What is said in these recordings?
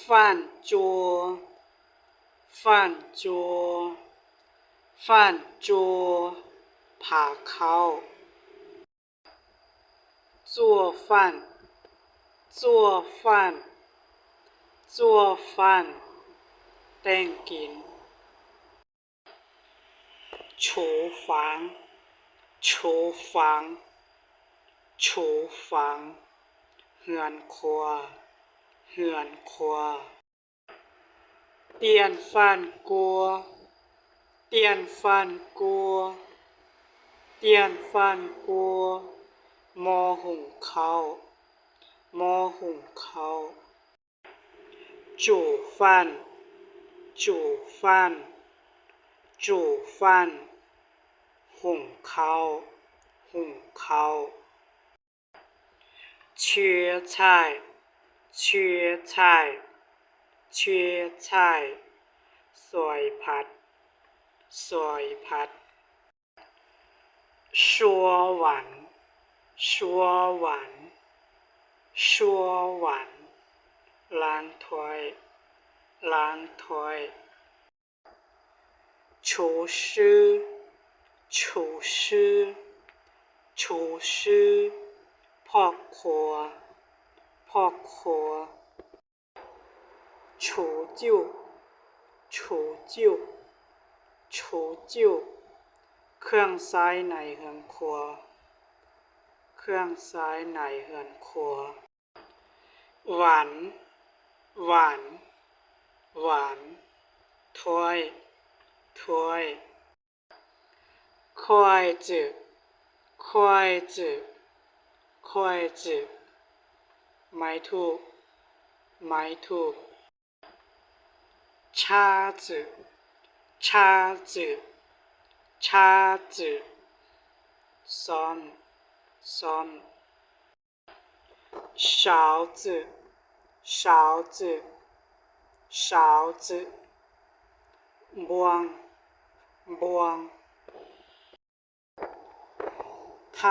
饭桌，饭桌，饭桌， ພາເຂົ້າ. 做饭，做饭，做饭， ແຕ່ງກິນ. 厨房，厨房，厨房， ເຮືອນຄົວ ເຮືອນຄົວ. 电饭锅，电饭锅，电饭锅， ໝໍ້ຫຸງເຂົ້າ ໝໍ້ຫຸງເຂົ້າ. 煮饭，煮饭，煮饭， ຫຸງເຂົ້າ ຫຸງເຂົ້າ. 切菜，切菜，切菜， ຊອຍຜັກ ຊອຍຜັກ. 刷碗，刷碗，刷碗， ລ້າງຖ້ວຍ ລ້າງຖ້ວຍ. 厨师，厨师，厨师， ພໍ່ຄົວ ພໍ່ຄົວ. 厨具，厨具，厨具， ເຄື່ອງໃຊ້ໃນເຮືອນຄົວ ເຄື່ອງໃຊ້ໃນເຮືອນຄົວ. 碗，碗，碗， ຖ້ວຍ ຖ້ວຍ. 筷子，筷子，筷子， ໄມ້ທູກ ໄມ້ທູກ. 叉子，叉子，叉子， ຊ້ອນ ຊ້ອນ. 勺子，勺子，勺子， ບ່ວງ ບ່ວງ. 汤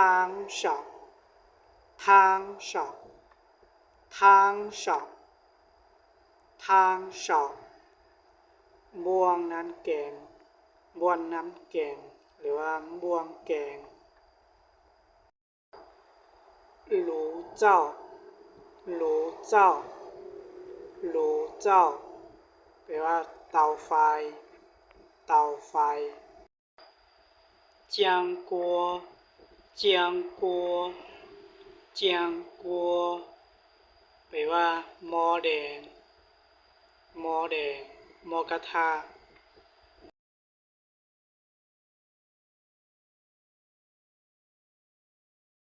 勺，汤勺，汤勺，汤勺， ບ່ວງນ້ຳແກງ ບ່ວງນ້ຳແກງ ຫຼືວ່າບ່ວງແກງ. 炉灶，炉灶，炉灶 ແປວ່າເຕົາໄຟ ເຕົາໄຟ. 煎锅，煎锅，煎锅 ແປວ່າໝໍ້ແດງ ໝໍ້ແດງ ໝໍ້ກະທະ.